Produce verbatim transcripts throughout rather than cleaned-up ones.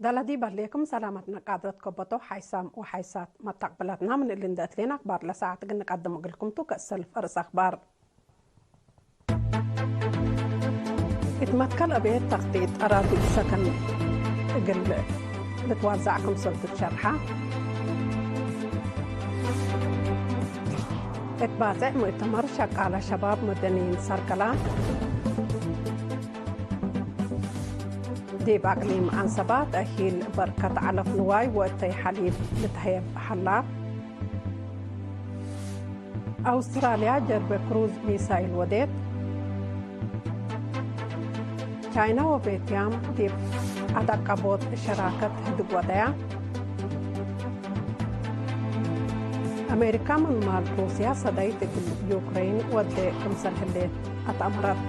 ዳላዲ በሌክም ሰላመትነ ቃድረት ከበቶ ሓይሳም ወሓይሳት መተቅብለትና ምን እሊ እንደ እትሌን አክባር ለሰዓት እግል ንቀድም እግልኩም ቱ። ከእሰልፍ እርስ አክባር። እት መትከል እቤት ተክቲት አራዲ ሰከን እግል ልትዋዛዕ ክምሰል ትትሸርሐ። እት ባጽዕ ሙእተመር ሸቃለ ሸባብ መደንይን ሰርገላ። ዲብ አቅሊም አንሰባ ተእሂል በርከት ዐለፍ ንዋይ ወእተይ ሐሊብ ልትሀየብ ሀላ። አውስትራልያ ጀርበ ክሩዝ ሚሳይል ወዴት። ቻይና ወቬትያም ዲብ አዳቀቦት ሸራከት ህድግ ወደያ። አሜሪካ ምን ማል ሩስያ ሰዳይት እግል ዩክሬን ወዴ ክምሰል ህሌት አትአመረት።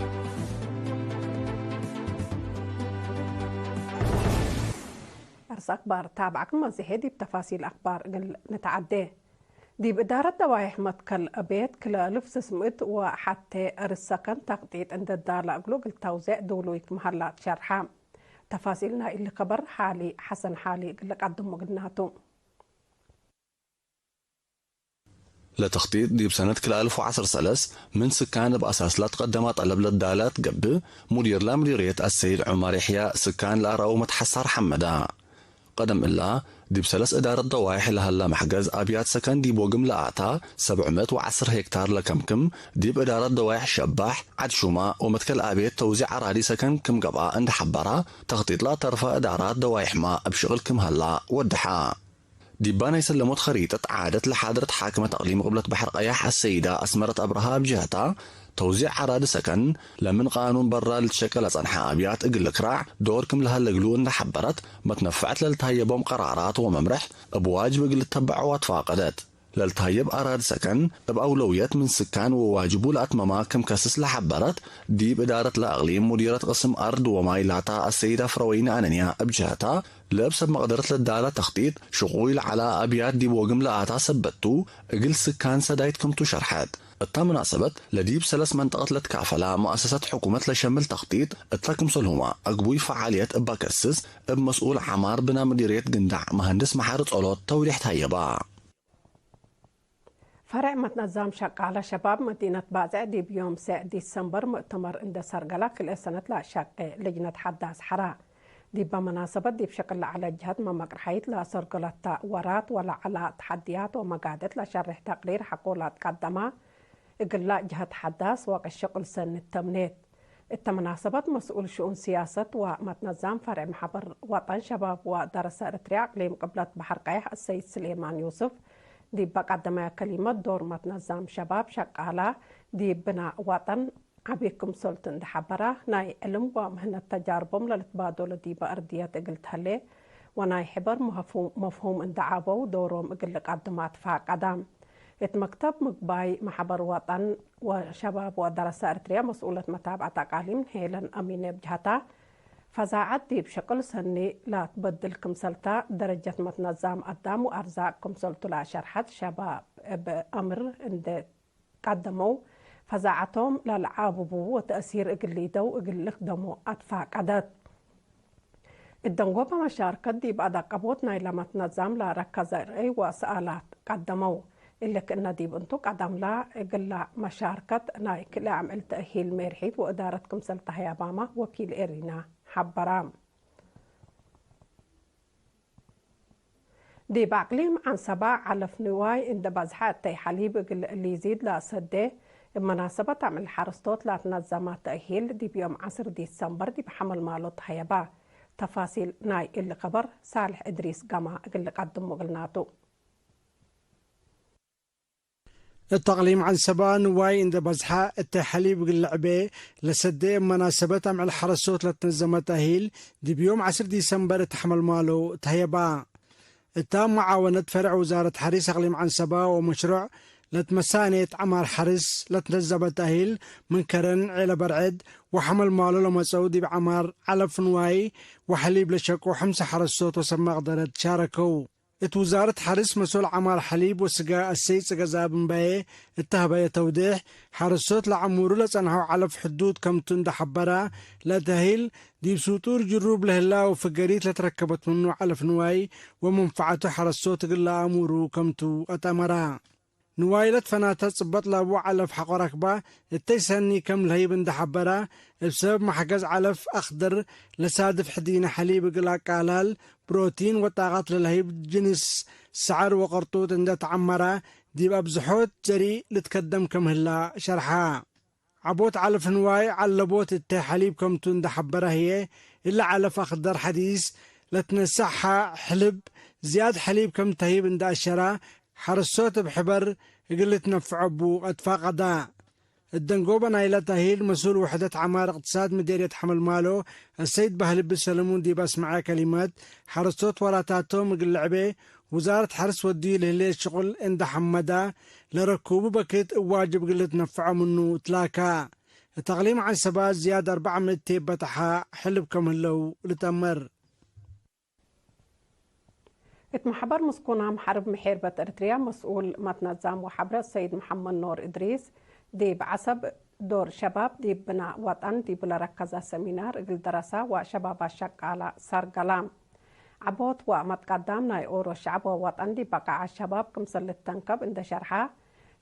አርስ አክባር ታብዐክም መዝሔ ዲብ ተፋሲል አክባር እግል ንትዐዴ። ዲብ እዳረት ደዋይሕ መትከል ቤት ክለ አልፍ ስስ ምእት ወሐቴ እርስ ሰከን ተቅጢጥ እንደ ዳለ እግሉ እግል ተውዜዕ ድውሉይ ክም ሀላ ትሸርሐ። ተፋሲል ናይ እሊ ከበር ሓሊ ሐሰን ሓሊ እግል ለቀድሙ እግልናቱ። ለተክጢጥ ዲብ ሰነት ክልኤ አልፍ ወዐስር ሰለስ ምን ስካን እብ አሳስ ለትቀደመ ጠለብ ለዳለ እት ገብእ፣ ሙዲርላ ምዲርየት አሰይድ ዑመር የሕያ ስካን ለአርአው መትሐሳር ሐመዳ። ቀደም እላ፣ ዲብ ሰለስ እዳረት ደዋይሕ ለሀላ መሕገዝ አብያት ሰከን ዲብ ወግም ለአታ ሰብዕ ምእት ወዐስር ሄክታር ለከምክም፣ ዲብ እዳረት ደዋይሕ ሸባሕ፣ ዐድ ሹማ ወመትከል አቤት ተውዚዕ አራዲ ሰከን ክም ገብአ እንደ ሐበራ፣ ተክጢጥ ለአተርፈ እዳራት ደዋይሕመ እብ ሽቅል ክም ሀላ ወደሐ። ዲባ ናይ ሰለሞት ኸሪጠት ዓደት ለሓድረት ሓክመት አቅሊም ቅብለት በሐር ቀያሕ አሰይዳ አስመረት አብርሃ እብ ጀህታ፣ ተውዚዕ አራዲ ሰከን ለምን ቃኑን በራ ልትሸቀል ለጸንሐ አብያት እግል ልክራዕ ዶር ክም ለሀለ እግሉ እንደ ሐበረት፣ መትነፈዐት ለልትሀየቦም ቀራራት ወመምርሕ እብ ዋጅብ እግል ልተበዐው አትፋቀደት። ለልትሀየብ አራዲ ሰከን እብ አውለውየት ምን ስካን ወዋጅቡ ለአትመማ ክም ከስስ ለሐበረት፣ ዲብ እዳረት ለአቅሊም ሙዲረት ቅስም አርድ ወማይ ላታ አሰይዳ ፍረወይኒ አነንያ እብ ጀህታ፣ ለእብ ሰብ መቅደረት ለዳለ ተክጢጥ ሽቁይ ለዐለ አብያት ዲብ ወግም ለአታ ሰበት ቱ፣ እግል ስካን ሰዳይት ክምቱ ሸርሐት። እታ መናሰበት ለዲብ ሰለስ መንጠቀት ለትካፈላ መአሰሰት ሕኩመት ለሸምል ተክጢጥ እተ ክምሰልሁመ አግቡይ ፈዓልየት እበ ከስስ፣ እብ መስኡል ዐማር ብና ምዲርየት ግንዳዕ መሀንድስ መሐሪ ጸሎት ተውዴሕ ተሀየባ። ፈርዕ መትነዛም ሸቃለ ሸባብ መዲነት ባጽዕ ዲብ ዮም ሰዕ ዲሰምበር ሙእተመር እንደ ሰርገላ ክልኤ ሰነት ለአሸቄ ልጅነት ሐዳስ ሐራ። ዲበ መናሰበት ዲብ ሸቅል ለዐለ ጀሀት መመቅርሐይት ለአሰርገለተ ወራት ወለዐለ ተሐድያት ወመጋደት ለሸሬሕ ተቅሪር ሐቆ ለአትቀደመ እግላ ጀሀት ሐዳስ ወቅት ሸቅል ሰኒ ተምኔት። እተ መናሰበት መስኡል ሽኡን ስያሰት ወመትነዛም ፈርዕ መሐበር ወጠን ሸባብ ወደረሰ ኤረትርያ እቅሊም ቅብለት በሐር ቀየሕ አሰይድ ስሌማን ዮስፍ ዲብ ቀደመየ ከሊመት፣ ዶር መትነዛም ሸባብ ሸቃላ ዲብ ብናእ ወጠን ዐቢ ክምሰልቱ እንደ ሐበራ፣ ናይ ዕልም ወምህነት ተጃርቦም ለልትባዶሎ ዲበ እርድየት እግል ተህሌ ወናይ ሕበር መፍሁም እንደ ዐበው ዶሮም እግል ልቀድም አትፋቀዳ። እት መክተብ ምግባይ መሐበር ወጠን ወሸባብ ወደረሰ ኤረትርያ መስኡለት መታብዐት አቃሊም ሄለን አሚነ እብ ጀሀታ፣ ፈዛዐት ዲብ ሸቅል ሰኒ ለትበድል ክምሰልታ፣ ደረጀት መትነዛም አዳም ወአርዛቅ ክምሰልቱ ለአሸርሐት ሸባብ እብ አምር እንዴ ቀደመው፣ ፈዛዐቶም ለለዓብቡ ወተእሲር እግል ሊደው እግል ልክደሞ አትፋቀደት። እት ደንጎበ መሻርከት ዲብ አዳቀቦት ናይለ መትነዛም ለረከዘ ርአይ ወሰኣላት ቀደመው። እሊ ክእነ ዲብ እንቱ ቀደምላ እግለ መሻርከት ናይ ክልኤ አምዕል ተእሂል ሜርሒት ወእዳረት ክምሰል ተሀያባመ ወኪል ኤሪና ሐበራ። ዲብ አቅሊም ዐንሰባ ዐለፍ ንዋይ እንዴ በዝሐ እተይ ሐሊብ እግል ሊዚድ ለአሰዴ፣ እብ መናሰበት አምዕል ሐረስቶት ለአትነዘመ ተእሂል ዲብ ዮም ዐስር ዲሰምበር ዲብ ሐመልማሎ ተሀየባ። ተፋሲል ናይ እሊ ከበር ሳልሕ እድሪስ ገማ እግል ልቀድሙ እግልናቱ። እት አቅሊም ዐንሰባ ንዋይ እንዴ በዝሐ እተ ሐሊብ እግል ልዕቤ ለሰዴ እብ መናሰበት አምዕል ሐረስቶት ለትነዘመ ተእሂል ዲብ ዮም ዐስር ዲሰምበር እት ሐመልማሎ ተህየባ። እታ መዓወነት ፈርዕ ውዛረት ሐሪስ አቅሊም ዐንሰባ ወመሽሩዕ ለትመሳኔት ዐማር ሐርስ ለትነዘመ ተእሂል ምን ከረን ዔለ በርዕድ ወሐመልማሎ ለመጸው ዲብ ዐማር ዐለፍ ንዋይ ወሐሊብ ለሸቁ ሐምሰ ሐረስቶት ወሰብ መቅደረት ሻረከው። እት ውዛረት ሐርስ መሶል ዐማር ሐሊብ ወስጋ አሰይድ ጽገዛብ እምባዬ እተ ሀበየ ተውዴሕ፣ ሐረሶት ለዐሙሩ ለጸንሐው ዐለፍ ሕዱድ ከምቱ እንደ ሐበራ፣ ለተህይል ዲብ ሱጡር ጅሩብ ለህላ ወፍገሪት ለትረከበት ምኑ ዐለፍ ንዋይ ወመንፈዐቱ ሐረሶት እግል ለአሙሩ ከምቱ አትአመራ። ንዋይ ለትፈናተ ጽበጥ ላቡ ዐለፍ ሐቆ ረክባ እተይ ሰኒ ከም ለህይብ እንደ ሐበራ፣ እብ ሰበብ መሕገዝ ዐለፍ አክደር ለሳድፍ ሕዲነ ሐሊብ እግል አቃላል፣ ፕሮቲን ወጣቀት ለለህይብ ጅንስ ሰዐር ወቅርጡጥ እንደ ተዐመራ፣ ዲብ አብዝሖት ጀሪእ ልትከደም ከም ህላ ሸርሓ። ዐቦት ዐለፍ ንዋይ ዐለቦት እተ ሐሊብ ከምቱ እንደ ሐበረ ህዬ፣ እሊ ዐለፍ አክደር ሐዲስ ለትነሰሕ ሐ ሕልብ ዝያድ ሐሊብ ከም ተህይብ እንደ አሸራ፣ ሐረሶት እብ ሕበር እግል ልትነፍዖ እቡ አትፋቀዳ። እት ደንጎበ ናይለ ተህይል መስኡል ውሕደት ዐማር እቅትሳድ ምዴርየት ሐመልማሎ አሰይድ ባህልቢ ሰለሙን ዲብ አስመዐ ከሊመት፣ ሐረሶት ወራታቶም እግል ልዕቤ ውዛረት ሐርስ ወድዩ ለህሌት ሽቁል እንደ ሐመዳ፣ ለረኩቡ በክት እብ ዋጅብ እግል ልትነፈዖ ምኑ ትላካ። እት አቅሊም ዐንሰባ ዝያድ አርበዕ ምእት ቴበት አሓ ሕልብ ከም ህለው ልትአመር። እት መሕበር ምስኩናም ሐርብ ምሔርበት ኤረትርያ መስኡል መትነዛም ወሐብረት ሰይድ መሐመድ ኖር እድሪስ፣ ዲብ ዐሰብ ዶር ሸባብ ዲብ ብናእ ወጠን ዲብ ለረከዘ ሰሚናር እግል ደረሳ ወሸባባት ሸቃላ ሳርገላ። ዐቦት ወመትቀዳም ናይ ኦሮ ሸዕብ ወወጠን ዲብ በቃዐት ሸባብ ክምሰል ልተንከብ እንደ ሸርሐ፣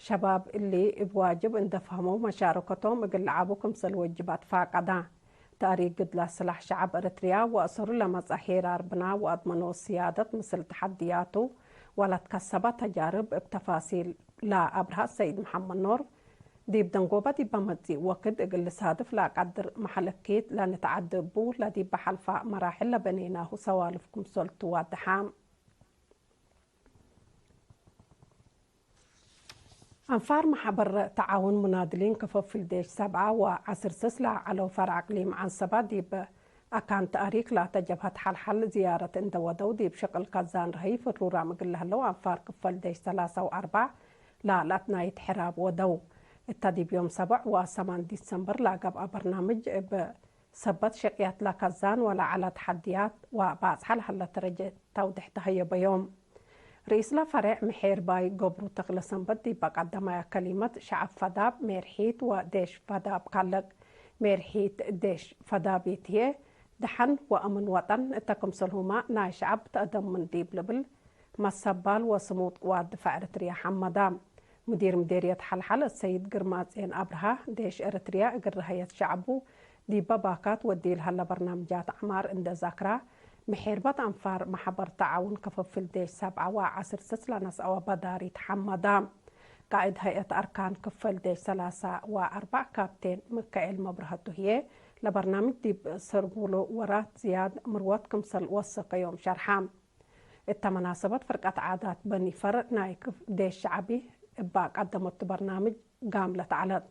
ሸባብ እሊ እብ ዋጅብ እንደ ፈህመው መሻረከቶም እግል ለዐቡ ክምሰል ወጅብ አትፋቀዳ። ተእሪክ ግድለ ስላሕ ሸዐብ ኤረትርያ ወአሰሩ ለመጽአ ሄራር ብና ወአድመኖ ስያደት ምስል ተሐድያቱ ወለትከሰበ ተጃርብ እብ ተፋሲል ለአብርሀ ሰይድ መሐመድ ኖር፣ ዲብ ደንጎበ ዲበ መጽእ ወክድ እግል ልሳድፍ ለአቀድር መሐል እኪት ለንትዐዲ እቡ፣ ለዲበ ሐልፈ መራሕል ለበኔናሁ ሰዋልፍ ክምሰልቱ ዋድሐ። አንፋር መሕበር ተዓውን ሙናድሊን ክፍፍል ዴሽ ሰብዓ ወዐስር ስስ ለዐለው ፈርዕ አቅሊም ዐንሰባ ዲብ አካን ተእሪክ ላተ ጀብሀት ሐልሐል ዝያረት እንደ ወደው፣ ዲብ ሽቅል ከዛን ረሀይ ፍሩራም እግል ለህለው አንፋር ክፈል ዴሽ ሰላሳ ወአርበዕ ለአትናይት ሕራብ ወደው። እተ ዲብ ዮም ሰብዕ ወሰማን ዲሰምበር ለገብአ በርናምጅ እብ ሰበት ሽቅያት ለከዛን ወለዐለ ተሐድያት ወበአጽሐ ለሀለ ተረጀ ተውድሕ ተሀየበዮም። ርኢስለ ፈሬዕ ምሔርባይ ገብሩ ተክለሰንበት ዲበ ቀደማያ ከሊመት፣ ሸዐብ ፈዳብ ሜርሒት ወዴሽ ፈዳብ ካልቅ ሜርሒት ዴሽ ፈዳቢት ህዬ፣ ደሐን ወአምን ወጠን እተ ክምሰልሁመ ናይ ሸዐብ ተአደምን ዲብ ልብል መሰባል ወስሙጥ ቅዋት ድፋዕ ኤረትርያ ሐመዳ። ሙዲር ምዴርየት ሐልሐል አሰይድ ግርማጼን አብርሃ፣ ዴሽ ኤረትርያ እግል ረሀየት ሸዐቡ ዲበ ባካት ወዲ ለሀለ በርናምጃት ዐማር እንደ ዛክራ፣ ምሔርበት አንፋር መሕበር ተዓውን ክፍፍል ዴሽ ሰብዓ ወዐስር ስስ ለነስአወ በዳሪት ሐመዳ። ቃእድ ሀይአት አርካን ክፈል ዴሽ ሰላሳ ወአርበዕ ካፕቴን ምካኤል መብርሀቱ ህዬ፣ ለበርናምጅ ዲብ ሰርጉሎ ወራት ዝያድ ምርወት ክምሰል ወሰከዮም ሸርሐ። እተ መናሰበት ፍርቀት ዓዳት በኒ ፈር ናይ ክፍ ዴሽ ሸዐቢ እበ ቀደመቱ በርናምጅ ጋምለት ዐለት።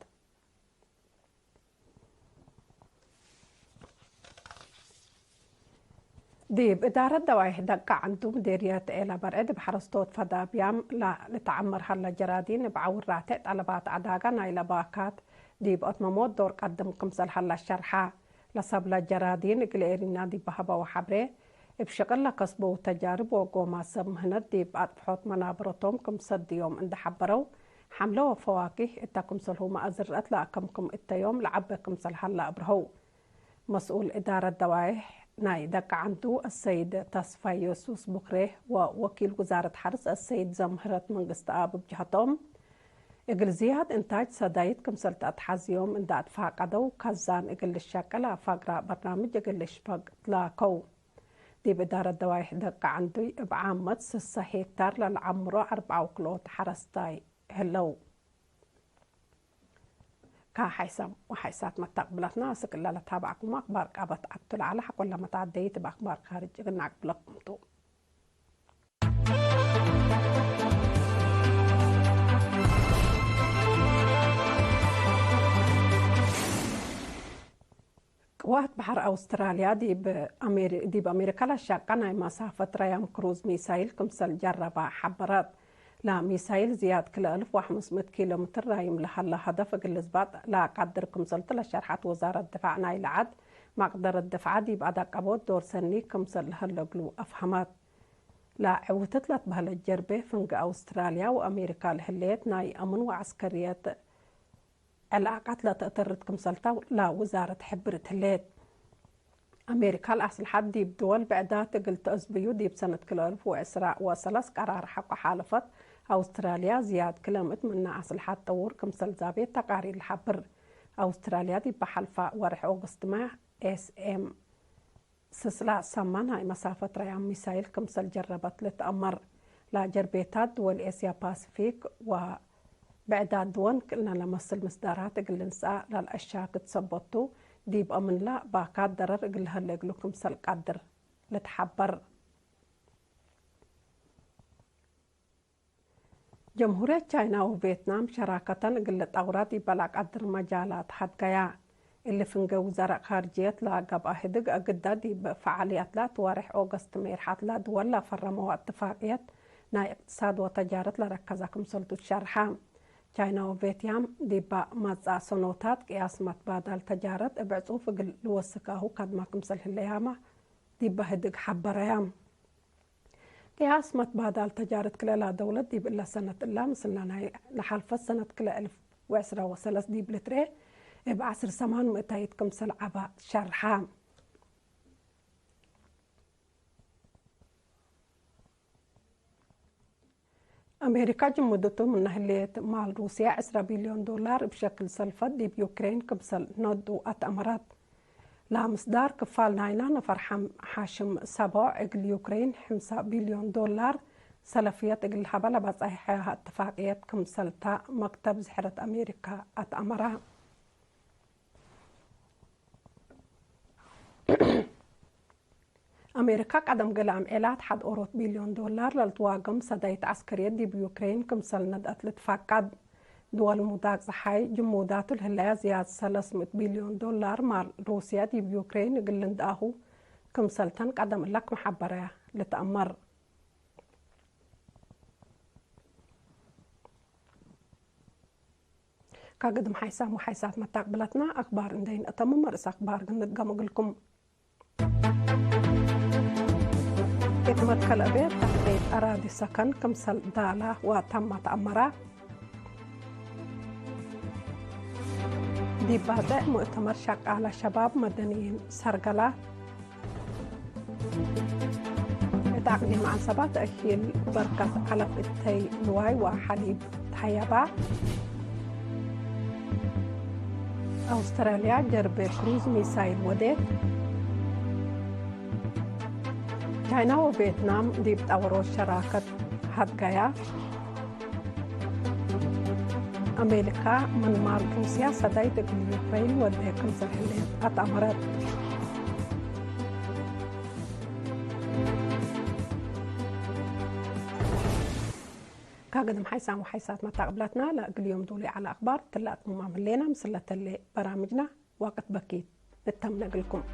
ዲብ እዳረት ደዋይሕ ደቀ ዐንዱ ምዴርየት ኤላ በርዕድ እብ ሐረስቶት ፈዳብያም ለልትዐመር ሀለ ጀራዲን እብ ዐውር ራቴዕ ጠለባት ዐዳጋ ናይለ ባካት ዲብ አትመሞት ዶር ቀድም ክምሰል ሀለ ሸርሐ። ለሰብለ ጀራዲን እግል ኤሪና ዲብ ሀበው ሐብሬ፣ እብ ሽቅል ለከስበው ተጃርብ ወጎማት ሰብ ምህነት ዲብ አጥፍሖት መናበረቶም ክም ሰድዮም እንደ ሐበረው፣ ሐምለ ወፈዋኪህ እተ ክምሰልሁመ አዝርአት ለአከምክም እተ ዮም ለዐበ ክምሰል ሀለ አብርሀው። መስኡል እዳረት ደዋይሕ ናይ ደቀ ዐንዱ አሰይድ ተስፋ ዮሱስ ቡክሬ ወወኪል ውዛረት ሐርስ አሰይድ ዘምህረት መንግስትአብ እብ ጀሀቶም፣ እግል ዝያድ እንታጅ ሰዳይት ክምሰል ተአትሐዝዮም እንደ አትፋቀደው፣ ከዛን እግል ልሸቅል አፋግራ በርናምጅ እግል ልሽፈግ ትላከው። ዲብ እዳረት ደዋይሕ ደቀ ዐንዱይ እብ ዓመት ስሰ ሄክታር ለለዐምሮ አርበዓ ውክልኦት ሐረስታይ ህለው። ከሐይሰም ወሐይሳት መታቅብለትና አስክ እለ ለታብዐኩም አክባር ቃበት ዐቱ ለዐለ ሐቆለ መትዐደይት እብ አክባር ካርጅ እግል ነአቅብለኩም ቱ። ቅዋት በሐር አውስትራልያ ዲብ አሜሪ-፣ ዲብ አሜሪካ ለሻቀ ናይ መሳፈት ራያም ክሩዝ ሚሳይል ክምሰል ጀረባ ሐበረት። ለሚሳይል ዝያድ ክልኤ አልፍ ወሐምስ ምእት ኪሎ ሜትር ራይም ለሀለ ሀደፍ እግል ልዝባጥ ለአቃድር ክምሰልቱ ለሸርሐት ወዛረት ድፋዕ ናይለ ዐድ፣ መቅደረት ድፍዓ ዲብ አዳቀቦት ዶር ሰኒ ክምሰል ለሀለ እግሉ አፍሀመት። ለዐውትት ለትበህለት ጀርቤ፣ ፍንጌ አውስትራልያ ወአሜሪካ ለህሌት ናይ አምን ወዐስከርየት ዕላቃት ለተአተርት ክምሰልታ ለውዛረት ሕብርት ህሌት። አሜሪካ ለአስልሐት ዲብ ድወል ብዕዳት እግል ተአዝብዩ ዲብ ሰነት ክልኤ አልፍ ወዕስራ ወሰለስ ቀራር ሐቆ ሓለፈት። አውስትራልያ ዝያድ ክለ ምእት ምነ አስልሐት ጠውር ክምሰል ዛቤት ተቃሪር ለሐብር። አውስትራልያ ዲብ ሐልፋ ወርሕ ኦገስትመ ኤስ ኤም ስስላ ሰማ ናይ መሳፈት ረያም ሚሳይል ክምሰል ጀረበት ልትአመር። ለጀርቤታት ድወል ኤስያ ፓሲፊክ ወብዕዳት ድወን ክእነ ለመስል ምስዳራት እግል ልንስአ ለልአሻክት ሰበት ቱ፣ ዲብ አምንላ ባካት ደረር እግል ለሀለ እግሉ ክምሰል ቀድር ልትሐበር። ጀምሁርየት ቻይና ወቬትናም ሸራከተን እግል ልጠውራ ዲበ ለቀድር መጃላት ሀድገያ። እሊ ፍንጌ ውዘረእ ካርጅየት ለገብአ ህድግ አግደ ዲብ ፈዓልያትላ እት ወሬሕ ኦገስት ሜርሐትላ ድወል ለፈረመወ እትፋቅየት ናይ እቅትሳድ ወተጃረት ለረከዘ ክምሰልቱ ትሸርሐ። ቻይና ወቬትያም ዲበ መጽአ ሰኖታት ቅያስ መትባዳል ተጃረት እብ ዕጹፍ እግል ልወስካሁ ከድመ ክምሰል ህለያመ ዲበ ህድግ ሐበረያ። ቅያስ መትባዳል ተጃረት ክልኤላ ደውለት ዲብ እለ ሰነት እላ ምስልና ናይ ለሐልፈት ሰነት ክልኤ አልፍ ወዕስራ ወሰለስ ዲብ ልትርኤ እብ ዐስር ሰማን ምእታይት ክምሰል ዐባ ሸርሐ። አሜሪካ ጅምድቱ ምነ ህሌት ማል ሩስያ ዕስራ ቢልዮን ዶላር እብ ሸክል ሰልፈት ዲብ ዩክሬን ክምሰል ነዱ አትአመረት። ለምስዳር ክፋል ናይና ነፈር ሐም-፣ ሐሽም ሰቦዕ እግል ዩክሬን ሕምሳ ቢልዮን ዶላር ሰለፍየት እግል ሀበ ለበጸሐ እትፋቅየት ክምሰልታ መክተብ ዝሕረት አሜሪካ አትአመረ። አሜሪካ ቀደም ገለ አምዔላት ሐድ ኦሮት ቢልዮን ዶላር ለልትዋገም ሰዳይት ዐስከርየት ዲብ ዩክሬን ክምሰል ነድአት ልትፋቀድ። ድወል ሙዳቅ ጸሓይ ጅሙዳቱ ለህለያ ዝያድ ሰለስ ምእት ቢልዮን ዶላር ማል ሩስያ ዲብ ዩክሬን እግል ልንድአሁ ክምሰልተን ቀደም እለ ክም ሐበረ ልትአመር። ከግድም ሓይሳም ወሓይሳት መታቅብለትና አክባር እንዴ ነአተምም፣ ርእስ አክባር ግንድገም እግልኩም። እት መትከል እቤት ተሕቂቅ አራዲ ሰከን ክምሰል ዳላ ወተመ ተአመረ። ዲብ ባጽዕ ሙእተመር ሸቃለ ሸባብ መደንይን ሰርገላ። እት አቅሊም ዐንሰባ ተእኪል በርከት ዐለፍ እተይ ንዋይ ወሐሊብ ተሀየባ። አውስትራልያ ጀርቤ ክሩዝ ሚሳይል ወዴት። ቻይና ወቬትናም ዲብ ጠወሮት ሸራከት ሀድገያ። አሜሪካ ምን ማል ሩስያ ሰዳይት እግል ዩክረይን ወዴ ክምሰል ህሌት አትአመረት። ከግድም ሓይሳም ወሓይሳት መታቅብላትና ለእግል ዮም ዱሊ ዐለ አክባር ትለ አትምማም ህሌና። ምስለ ተሌ በራምጅና ወቅት በኪት ንተምነ እግልኩም።